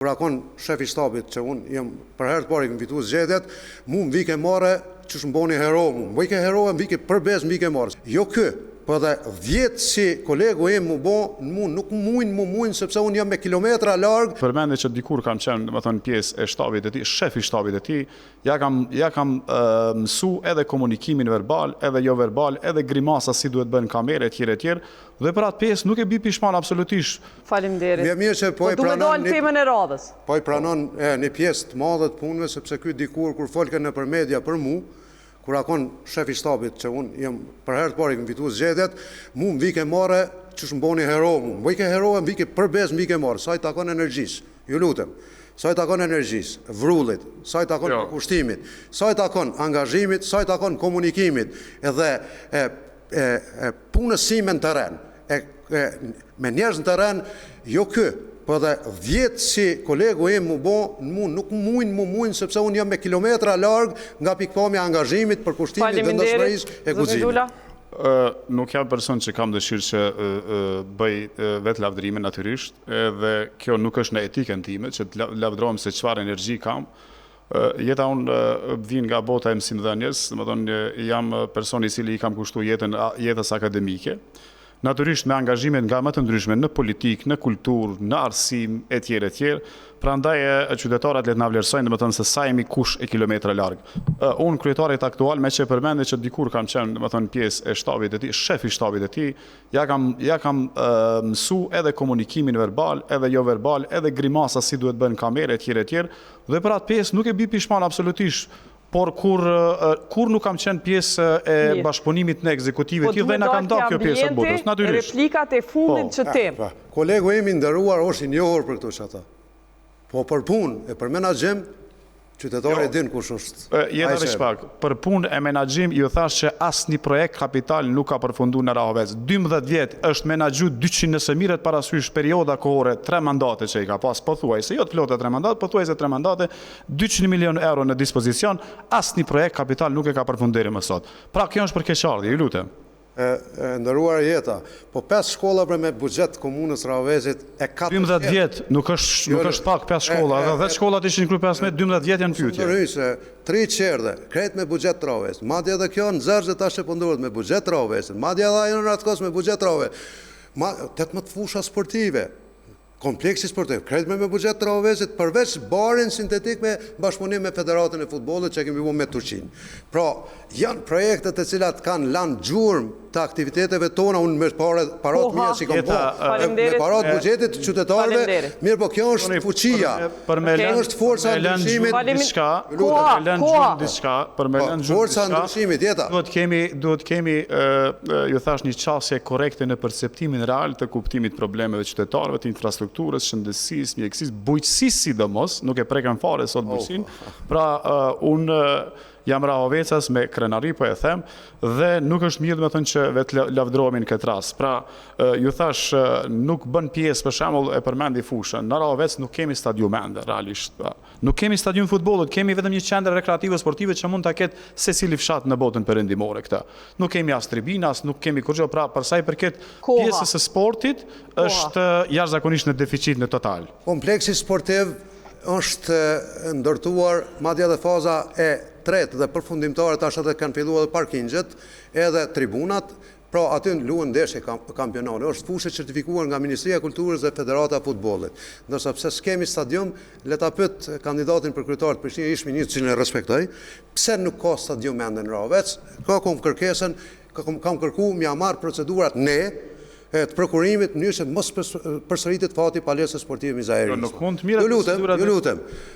Kur a kon shef i shtabit që unë jam për herë të parë i kam fitu zgjedhjet, mu më vike marre qysh më boni hero mu, më vike hero e më vike për besë më vike marre. Jo ky, po edhe 10 si kolegu im mu bo, mu nuk mujnë mu mujnë sepse unë jam me kilometra larg. Përmendi që dikur kam qenë, domethënë, pjesë e shtabit të tij, shef i shtabit të tij, ja kam ja kam mësu edhe komunikimin verbal, edhe jo verbal, edhe grimasa si duhet bën kamerë etj etj. Dhe për atë pjesë nuk e bi pishman absolutisht. Faleminderit. Vjen mirë që po e Po du me pranon dalë një temën e radhës. Po i pranon e, një pjesë të madhe të punëve sepse ky dikur kur folke nëpër media për mu, kur a kon shef i shtabit që unë jam për herë të parë i kam fitu zgjedhjet, mu më vike marre qysh më boni hero mu, më vike hero e më vike për besë më vike marre, sa i takon energjisë, ju lutem, sa i takon energjisë, vrullit, sa i takon Jo. përkushtimit, sa i takon angazhimit, sa i takon komunikimit, edhe e, e, e punës sime në terren, e, e, me njerëz në terren, jo ky, po edhe 10 si kolegu im mu bo, mu nuk mujnë mu mujnë sepse unë jam me kilometra larg nga pikpamja e angazhimit, përkushtimit, Faleminderit. vendosmërisë e Zoti guximit. Dula. Ë, nuk jam person që kam dëshirë që ë, ë, bëj ë, vetë lavdërime natyrisht, edhe kjo nuk është në etikën time që të la- lavdërohem se çfarë energji kam. Ë, Jeta unë ë, vin nga bota e mësimdhënies, domethënë ë, jam ë, personi i cili i kam kushtuar jetën a- jetës akademike. Natyrisht me angazhimet nga më të ndryshme në politikë, në kulturë, në arsim etj etj. Prandaj e, qytetarët le të na vlerësojnë domethënë se sa jemi kush e kilometra larg. Ë, Unë kryetarit aktual me që përmendi që dikur kam qenë domethënë pjesë e shtabit të tij, shef i shtabit të tij, ja kam ja kam ë, mësu edhe komunikimin verbal, edhe jo verbal, edhe grimasa si duhet bën kamerë etj etj. Dhe për atë pjesë nuk e bi pishman absolutisht. Por kur ë, kur nuk kam qenë pjesë e Mirë. bashkëpunimit në ekzekutivit Po tij du dhe me na dalë kanë ndarë te kjo pjesë e ambienti, botës, natyrisht. Replikat e fundit Po. që tem. Pa, kolegu im i nderuar është i njohur për këto që ata. Po për punë e për menaxhim, qytetari Jo. din kush është. Ë, Jeta ai veç që- pak, për punë e menaxhim ju thash që asnjë projekt kapital nuk ka përfunduar në Rahovec. 12 vjet është menaxhu 200 nëse mirret parasysh perioda kohore, 3 mandate që i ka pas, pothuajse, jo të plota 3 mandate, pothuajse 3 mandate, 200 milion euro në dispozicion, asnjë projekt kapital nuk e ka përfunduar deri më sot. Pra kjo është për keqardhje, ju lutem. E, e nderuar jeta, po 5 shkolla për me buxhet të komunës Rahovezit e 4 12 vjet nuk është nuk Jo, është pak 5 shkolla, e, edhe e, 10 shkollat ishin kry 15, 12 vjet janë pyetje. Ndërhyj se tri qerdhe, krejt me buxhet të Rahovezit. Madje edhe kjo në Zërzë tash e po ndodhet me buxhet të Rahovezit. Madje edhe ajo në Ratkos me buxhet të Rahovezit. Ma 18 fusha sportive. Kompleksi sportiv, krejt me me buxhet të Rahovezit, përveç barin sintetik me bashkëpunim me Federatën e Futbollit që kemi bërë me Turqinë. Pra, janë projekte të cilat kanë lanë gjurmë të aktiviteteve tona, unë me pare, parat Koha. mia si kam Jeta, bo, ë, me Faleminderit. parat buxhetit të qytetarëve, Faleminderit. mirë po kjo është fuqia. Për me Okej. lënë Është forca për me lënë ndryshimit. gjurmë Falemin- diçka, Koha, për me lënë koha. gjurmë diçka, për me Po, lënë gjurmë forca diçka, ndryshimit, jeta. Duhet kemi duhet kemi ë, ë, ju thash një qasje korrekte në perceptimin real të kuptimit problemeve qytetarëve, të infrastrukturës, shëndetësisë, mjekësisë, bujqësisë sidomos, nuk e prekën fare sot bujqësinë. Pra ë, unë ë, jam rahovecas me krenari, po e them, dhe nuk është mirë domethënë që vetë la- lavdërohemi në këtë rast. Pra, ë, ju thash, ë, nuk bën pjesë për shembull e përmendi fushën. Në Rahovec nuk kemi stadium ende realisht. Pra, Nuk kemi stadium futbollit, kemi vetëm një qendër rekreative sportive që mund ta ketë secili fshat në botën perëndimore këtë. Nuk kemi as tribina, as nuk kemi kurrgjë, pra për sa i përket Koha. pjesës së sportit është ë, jashtëzakonisht në deficit në total. Kompleksi sportiv është e, ndërtuar, madje edhe faza e tretë dhe përfundimtare tash edhe kanë filluar edhe parkingjet, edhe tribunat, pra aty luhen ndeshje kam, kampionale. Është fushë e certifikuar nga Ministria e Kulturës dhe Federata e Futbollit. Ndërsa pse s'kemi stadium, le ta pyet kandidatin për kryetar të Prishtinës, ish ministrin që e respektoj, pse nuk ka stadium ende në Rahovec? Ka kom kërkesën, ka kom, kam kërku m'ja marr procedurat ne, e të prokurimit në mënyrë që mos përsëritet fati i palestrës sportive Mizaeri. Jo, nuk mund të mirret Ju lutem, procedurat ju ne- lutem.